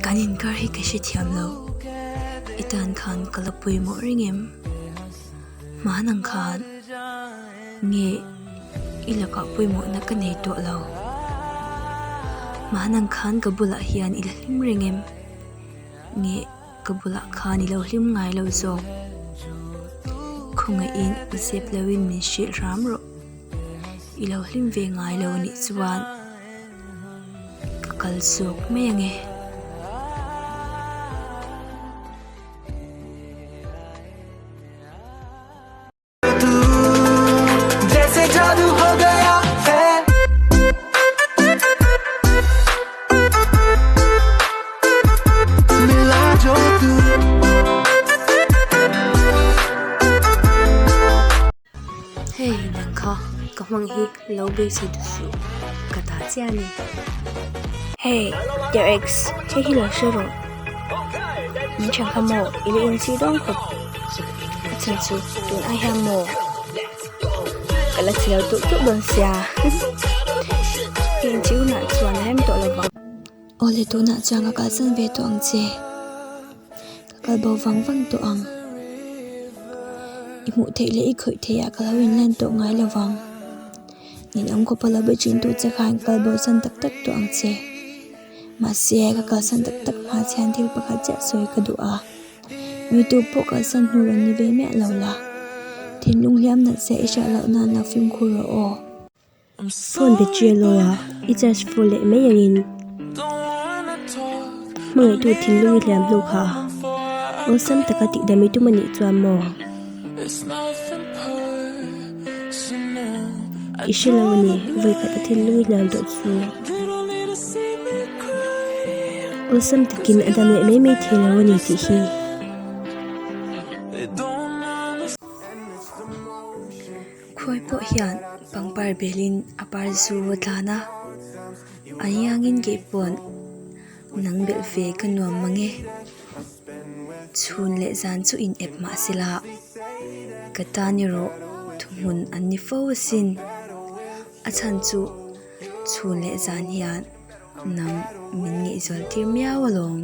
Kan inkar hi ka hrethiam lo. I tan khan ka la pawimawh reng em? Hmanang khan nge i lakah pawimawhna ka nei tawh lo? Hmanang khan ka bulah hian i la hlim reng em? Nge ka bulah khan i lo hlim ngai lo zawk? Khawngaihin i zep loin min hrilh hram rawh. I lo hlim ve ngai lo anih chuan ka kal zawk mai ange. Hei nang kha ka hmang hi lo beisei duh suh ka ta chiah a ni. Hey Derex thil hi lo hre rawh min thian kha maw i la inchih dawn khawp a chhan chu tun ai hian maw ka la chhe lo tulh tulh dawn sia i inchih hunah chuan a rem tawh lo vang. Awle tunah chuan ka kalsan ve tawh ang che. Ka kal bo vang vang tawh ang. I hmuh theih leh i khawih theih ah ka lo inlan tawh ngai lo vang. Ninawm khawpa lo be thin tu che khan ka kal bo san tak tak tawh ang che. Mahse ka kalsan tak tak hma chian thil pakhat chiah sawi ka duh a. Mi tu pawh kalsan hnu rawn ni ve miah lo la. Thinlung hliam nat se i hriat loh nan lo fimkhur rawh aw. Phone battery a lawi a, i charge full leh mai angin hmangaihtu thinlung i hliam hnu kha awlsam taka tihdam i tum anih chuan maw? I hre lo a ni, vawikhat a thinlung i hliam tawh chu awlsam takin a dam leh mai mai thei lo a ni tih hi. Khuai pawh hian pangpar belin a par zu a tlan a, a iangin kei pawn nang belh ve ka nuam mang e. Chhun leh zan chu in ep mah sela ka tan erawh thuhmun an ni fo asin. A chhan chu chhun leh zan hian nang min ngaihzual tir miau alawm.